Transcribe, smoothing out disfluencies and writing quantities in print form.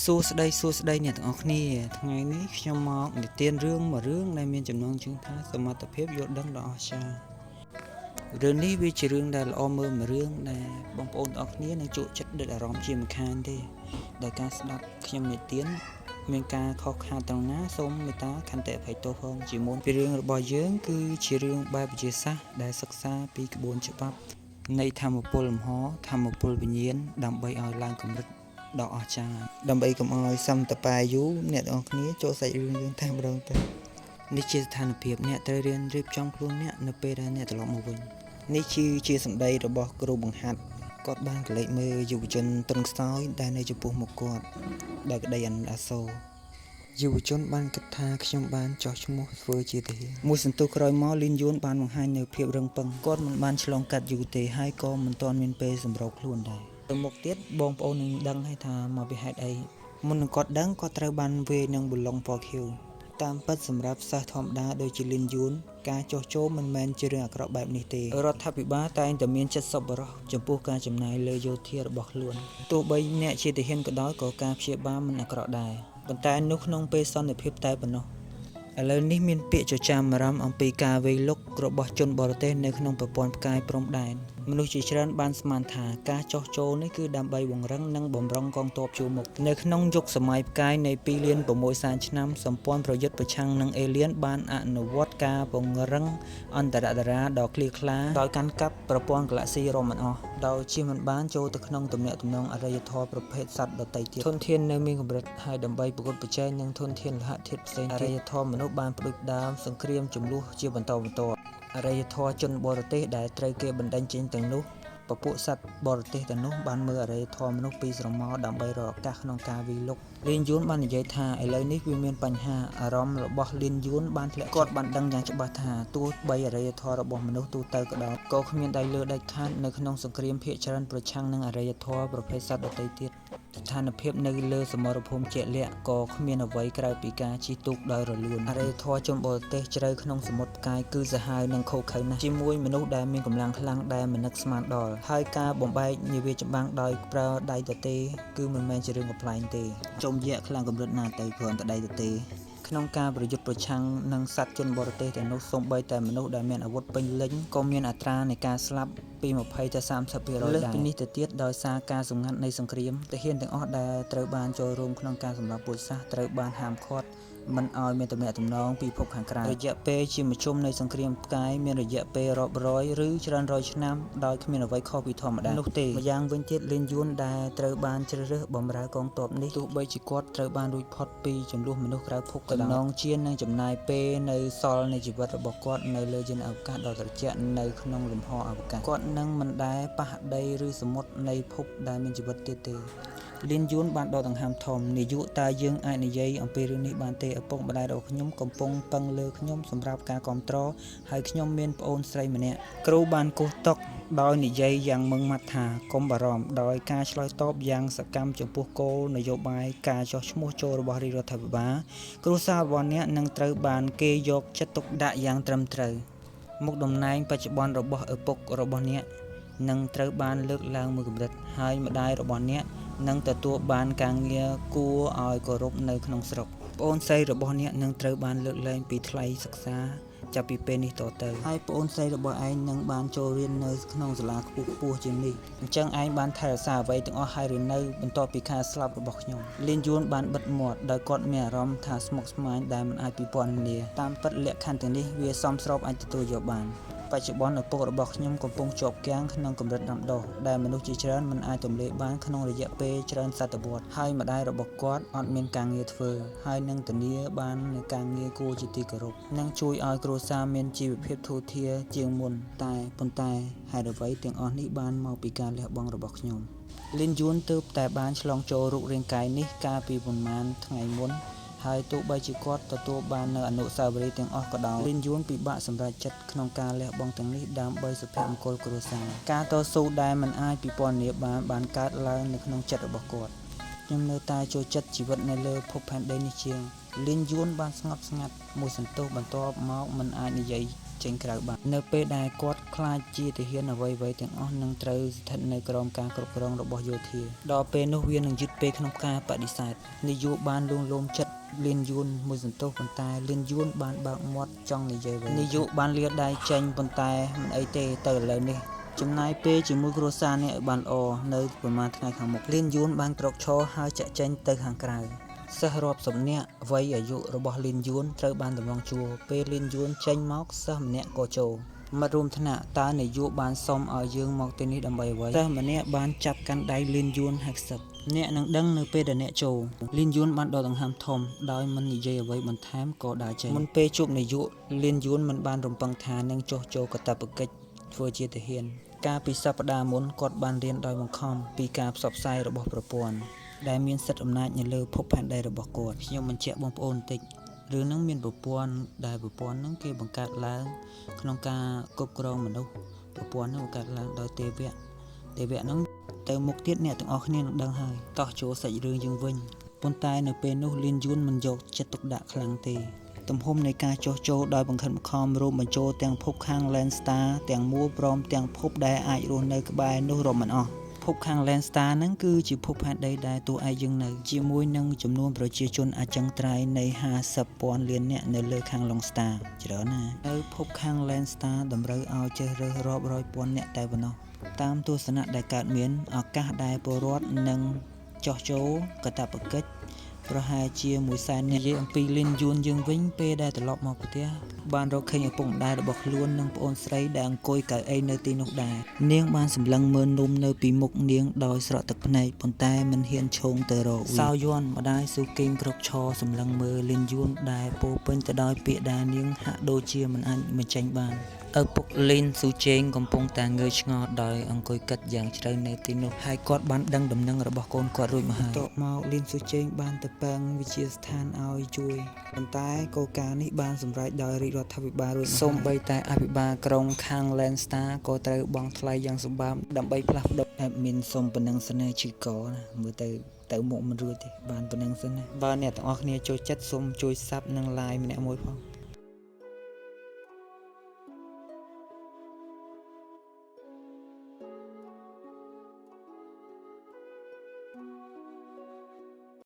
សួស្តីសួស្តីអ្នកទាំងអស់គ្នាថ្ងៃនេះខ្ញុំមកនិទានរឿងមួយរឿងដែលមានចំណងជើងថាសមត្ថភាពយល់ដឹងដ៏អស្ចារ្យរឿងនេះវាជារឿងដែលល្អមើលមួយរឿងដែលបងប្អូនទាំងអស់គ្នានឹងជក់ចិត្តដិតអារម្មណ៍ជាមិនខានទេដោយការស្ដាប់ខ្ញុំនិទានមានការខុសខាតត្រង់ណាសូមមេត្តាខន្តីអភ័យទោសផងជាមុនពីរឿងរបស់យើងគឺជារឿងបែបវិទ្យាសាស្ត្រដែលសិក្សាពីក្បួនច្បាប់នៃធម្មពលលំហធម្មពលវិញ្ញាណដើម្បីឲ្យឡើងកម្រិតដ៏អស្ចារ្យដើម្បីកុំឲ្យសំតប៉ែយូរអ្នកទាំងអស់គ្នាចូលសាច់រឿងយើងតែម្ដងទៅនេះជាស្ថានភាពអ្នកត្រូវរៀនរៀបចំខ្លួនអ្នកនៅពេលដែលអ្នកត្រឡប់មកវិញនេះជាសម្ដីរបស់គ្រូបង្ហាត់គាត់បានកលេចមើលយុវជនទុនខ្សោយដែលនៅចំពោះមុខគាត់ដោយក្តីអាណិតអាសូរយុវជនបានគិតថាខ្ញុំបានចោះឈ្មោះធ្វើជាទាហានមួយសន្ទុះក្រោយមកលីនយួនបានបង្ហាញនូវភាពរឹងប៉ឹងគាត់មិនបានឆ្លងកាត់យូរទេហើយក៏មិនទាន់មានពេលសម្របខ្លួនដែរទៅមុខទៀតបងប្អូននឹងដឹងហើយថាមកពីហេតុអីមុននឹងគាត់ដឹងគាត់ត្រូវបានវាយនឹងប៊ូឡុងពណ៌ខៀវតាមពិតសម្រាប់សិស្សធម្មតាដូចជាលីនយួនការចោះចូលមិនមែនជារឿងអាក្រក់បែបនេះទេរដ្ឋាភិបាលតែងតែមានចិត្តសប្បុរសចំពោះការចំណាយលើយោធារបស់ខ្លួនទោះបីអ្នកជាទាហានក៏ដោយក៏ការព្យាបាលមិនអាក្រក់ដែរប៉ុន្តែនោះក្នុងពេលសន្តិភាពតែប៉ុណ្ណោះឥឡូវនេះមានពាក្យចចាមអារម្មណ៍អំពីការវាយលុករបស់ជនបរទេសនៅក្នុងប្រព័ន្ធផ្កាយព្រំដែនមនុស្សជាច្រើនបានស្មានថាការចោះចូលនេះគឺដើម្បីពង្រឹងនិងបំរុងកងទ័ពជួរមុខនៅក្នុងយុគសម័យផ្កាយនៃ2លាន6សែនឆ្នាំសម្ព័ន្ធប្រយុទ្ធប្រឆាំងនឹងអេលៀនបានអនុវត្តការពង្រឹងអន្តរតារាដ៏ឃ្លៀងឃ្លាដោយកាន់កាប់ប្រព័ន្ធហ្គាឡាក់ស៊ីរាប់មិនអស់ដោយជៀសមិនបានចូលទៅក្នុងទំនាក់ទំនងអរិយធម៌ប្រភេទសត្វដទៃទៀតធនធាននៅមានកម្រិតហើយដើម្បីប្រកួតប្រជែងនឹងធនធានលោហៈធាតុផ្សេងទៀតអរិយធម៌មនុស្សបានផ្ដួចផ្ដើមសង្គ្រាមជម្លោះជាបន្តបន្ទាប់អរិយធម៌ជនបរទេសដែលត្រូវគេបណ្ដេញចេញទាំងនោះពពួកសត្វបរទេសទាំងនោះបានមើលអរិយធម៌មនុស្សពីស្រមោលដើម្បីរកឱកាសក្នុងការវាយលុកលៀនយួនបាននិយាយថាឥឡូវនេះវាមានបញ្ហាអារម្មណ៍របស់លៀនយួនបានធ្លាក់គាត់បានដឹងយ៉ាងច្បាស់ថាទោះបីអរិយធម៌របស់មនុស្សទូទៅក៏ដោយក៏គ្មានដៃលើដាច់ខាតនៅក្នុងសង្គ្រាមភាគច្រើនប្រឆាំងនឹងអរិយធម៌ប្រភេទសត្វដទៃទៀតស្ថានភាពនៅលើសមរភូមិជាក់លាក់ក៏គ្មានអ្វីក្រៅពីការជិះទូកដោយរលូនអរិយធម៌ជនបរទេសជ្រៅក្នុងសមុទ្រផ្កាយគឺសាហាវនិងឃោរឃៅណាស់ជាមួយមនុស្សដែលមានកម្លាំងខ្លាំងដែលមិននឹកស្មានដល់ហើយការបំបែកនាវាចម្បាំងដោយប្រើដៃទទេគឺមិនមែនជារឿងកំប្លែងទេចំយៈខ្លាំងកម្រិតណាទៅគ្រាន់តែដៃទទេក្នុងការប្រយុទ្ធប្រឆាំងនឹងសត្វជនបរទេសទាំងនោះសូម្បីតែមនុស្សដែលមានអាវុធពេញលេញក៏មានអត្រានៃការស្លាប់ពី20ទៅ30%ដែរលើសពីនេះទៅទៀតដោយសារការសម្ងាត់នៃសង្គ្រាមទាហានទាំងអស់ដែលត្រូវបានចូលរួមក្នុងការសម្លាប់ពូជសាសន៍ត្រូវបានហាមឃាត់មិនឲ្យមានទំនាក់ទំនងពីភពខាងក្រៅរយៈពេលជាមធ្យមនៃសង្គ្រាមផ្កាយមានរយៈពេលរាប់រយឬច្រើនរយឆ្នាំដោយគ្មានអ្វីខុសពីធម្មតានោះទេម្យ៉ាងវិញទៀតលៀនយួនដែលត្រូវបានជ្រើសរើសបម្រើកងទ័ពនេះទោះបីជាគាត់ត្រូវបានរួចផុតពីចំនួនមនុស្សក្រៅភពក៏ដោយតំណងជានឹងចំណាយពេលនៅសល់នៃជីវិតរបស់គាត់នៅលើយានអវកាសដ៏ត្រជាក់នៅក្នុងលំហអវកាសគាត់នឹងមិនដែលប៉ះដីឬសមុទ្រនៃភពដែលមានជីវិតទៀតទេលៀនយួនបានដកដង្ហើមធំនាយកតើយើងអាចនិយាយអំពីរឿងនេះបានទេឪពុកម្ដាយរបស់ខ្ញុំកំពុងពឹងលើខ្ញុំសម្រាប់ការគាំទ្រហើយខ្ញុំមានប្អូនស្រីម្នាក់គ្រូបានគោះតុកដោយនិយាយយ៉ាងម៉ឺងម៉ាត់ថាកុំបារម្ភដោយការឆ្លើយតបយ៉ាងសកម្មចំពោះគោលនយោបាយការចោះឈ្មោះចូលរបស់រាជរដ្ឋាភិបាលគ្រួសាររបស់អ្នកនឹងត្រូវបានគេយកចិត្តទុកដាក់យ៉ាងត្រឹមត្រូវមុខតំណែងបច្ចុប្បន្នរបស់ឪពុករបស់អ្នកនឹងត្រូវបានលើកឡើងមួយកម្រិតហើយម្ដាយរបស់អ្នកនឹងទទួលបានការងារគួរឲ្យគោរពនៅក្នុងស្រុកប្អូនស្រីរបស់អ្នកនឹងត្រូវបានលើកលែងពីថ្លៃសិក្សាចាប់ពីពេលនេះតទៅហើយប្អូនស្រីរបស់ឯងនឹងបានចូលរៀននៅក្នុងសាលាខ្ពស់ខ្ពស់ជាងនេះអញ្ចឹងឯងបានថែរក្សាអ្វីទាំងអស់ហើយឬនៅបន្ទាប់ពីការស្លាប់របស់ខ្ញុំលៀនយួនបានបិទមាត់ដោយគាត់មានអារម្មណ៍ថាស្មុគស្មាញដែលមិនអាចពិពណ៌នាតាមពិតលក្ខខណ្ឌទាំងនេះវាសមស្របអាចទទួលយកបានបច្ចុប្បន្នឪពុករបស់ខ្ញុំកំពុងជាប់គាំងក្នុងកម្រិតដាំដុះដែលមនុស្សជាច្រើនមិនអាចទម្លាយបានក្នុងរយៈពេលច្រើនសតវត្សហើយម្ដាយរបស់គាត់អត់មានការងារធ្វើហើយនឹងធានាបាននូវការងារគួរជាទីគោរពនិងជួយឲ្យគ្រួសារមានជីវភាពធូរធារជាងមុនតែប៉ុន្តែហេតុអ្វីទាំងអស់នេះបានមកពីការលះបង់របស់ខ្ញុំលៀនយួនទើបតែបានឆ្លងចូលរូបរាងកាយនេះកាលពីប្រមាណថ្ងៃមុនហើយទោះបីជាគាត់ទទួលបាននូវអនុស្សាវរីយ៍ទាំងអស់ក៏ដោយលៀនយួនពិបាកសម្រេចចិត្តក្នុងការលះបង់ទាំងនេះដើម្បីសុភមង្គលគ្រួសារការតស៊ូដែលមិនអាចពិពណ៌នាបានបានកើតឡើងនៅក្នុងចិត្តរបស់គាត់ខ្ញុំនៅតែចូលចិត្តជីវិតនៅលើភពផែនដីនេះជាងលៀនយួនបានស្ងប់ស្ងាត់មួយសន្ទុះបន្ទាប់មកមិនអាចនិយាយ ចេញក្រៅបាននៅពេលដែលគាត់ក្លាយជាទាហានអ្វីៗទាំងអស់នឹងត្រូវស្ថិតនៅក្រោមការគ្រប់គ្រងរបស់យោធាដល់ពេលនោះវានឹងយឺតពេលក្នុងការបដិសេធនាយកបានលួងលោមចិត្តលៀនយួនមួយសន្ទុះប៉ុន្តែលៀនយួនបានបើកមាត់ចង់និយាយវិញនាយកបានលាដៃចេញប៉ុន្តែមិនអីទេទៅឥឡូវនេះចំណាយពេលជាមួយគ្រួសារនេះឲ្យបានល្អនៅប្រហែលថ្ងៃខាងមុខលៀនយួនបានក្រោកឈរហើយចាក់ចេញទៅខាងក្រៅសិស្សរាប់សិបនាក់វ័យអាយុរបស់លៀនយួនត្រូវបានតម្រង់ជួរពេលលៀនយួនចេញមកសិស្សម្នាក់ក៏ចូលមិត្តរួមថ្នាក់តើនាយកបានសុំឲ្យយើងមកទីនេះដើម្បីអ្វីសិស្សម្នាក់បានចាប់កាន់ដៃលៀនយួន50អ្នកនឹងដឹងនៅពេលដែលអ្នកចូលលៀនយួនបានដកដង្ហើមធំដោយមិននិយាយអ្វីបន្ថែមក៏ដើរចេញមុនពេលជួបនាយកលៀនយួនមិនបានរំពឹងថានឹងចុះចូលកាតព្វកិច្ចធ្វើជាទាហានកាលពីសប្តាហ៍មុនគាត់បានរៀនដោយបង្ខំពីការផ្សព្វផ្សាយរបស់ប្រព័ន្ធដែលមានសិទ្ធិអំណាចនៅលើភពផែនដីរបស់គាត់ខ្ញុំបញ្ជាក់បងប្អូនបន្តិចរឿងហ្នឹងមានប្រព័ន្ធដែលប្រព័ន្ធហ្នឹងគេបង្កើតឡើងក្នុងការគ្រប់គ្រងមនុស្សប្រព័ន្ធហ្នឹងបង្កើតឡើងដោយទេវៈទេវៈហ្នឹងទៅមុខទៀតអ្នកទាំងអស់គ្នានឹងដឹងហើយតោះចូលសាច់រឿងយើងវិញប៉ុន្តែនៅពេលនោះលៀនយួនមិនយកចិត្តទុកដាក់ខ្លាំងទេទំហំនៃការចុះចូលដោយបង្ខិតបង្ខំរួមបញ្ចូលទាំងភពខាង Landstar ទាំងមូលព្រមទាំងភពដែលអាចរស់នៅក្បែរនោះរាប់មិនអស់ភពខាង Landstar ហ្នឹងគឺជាភពផែនដីដែលតួឯកយើងនៅជាមួយនឹងចំនួនប្រជាជនអចិន្ត្រៃយ៍នៃ50ពាន់លាននាក់នៅលើខាង Longstar ច្រើនណាស់នៅភពខាង Landstar តម្រូវឲ្យជ្រើសរើសរាប់រយពាន់នាក់តែប៉ុណ្ណោះតាមទស្សនៈដែលកើតមានឱកាសដែលពលរដ្ឋនឹងចោះចូលកាតព្វកិច្ចប្រហែលជាមួយសែននាក់និយាយអំពីលីនយួនយើងវិញពេលដែលត្រឡប់មកផ្ទះបានរកឃើញឪពុកម្ដាយរបស់ខ្លួននិងប្អូនស្រីដែលអង្គុយកៅអីនៅទីនោះដែរនាងបានសម្លឹងមើលនំនៅពីមុខនាងដោយស្រក់ទឹកភ្នែកប៉ុន្តែមិនហ៊ានឈោងទៅរកវាសោយ័នម្ដាយស៊ូគីងក្រោកឈរសម្លឹងមើលលីនយួនដែលពោរពេញទៅដោយពាក្យដែលនាងហាក់ដូចជាមិនអាចបញ្ចេញបានឪពុកលីនស៊ូជេងកំពុងតែងើយឆ្ងល់ដោយអង្គុយគិតយ៉ាងជ្រៅនៅទីនោះហើយគាត់បានដឹងដំណឹងរបស់កូនគាត់រួចមកហើយបន្ទាប់មកលីនស៊ូជេងបានទៅពឹងវិទ្យាស្ថានឲ្យជួយប៉ុន្តែគោលការណ៍នេះបានសម្រេចដោយរាជរដ្ឋាភិបាលរួចមកសូម្បីតែអភិបាលក្រុងខាង Landstar ក៏ត្រូវបង់ថ្លៃយ៉ាងសម្បើមដើម្បីផ្លាស់ប្ដូរ admin សុំប៉ុណ្ណឹងសិនណាឈឺកណាមើលទៅទៅមុខមិនរួចទេបានប៉ុណ្ណឹងសិនណាបើអ្នកទាំងអស់គ្នាចូលចិត្តសូមជួយ sub និង like ម្នាក់មួយផង។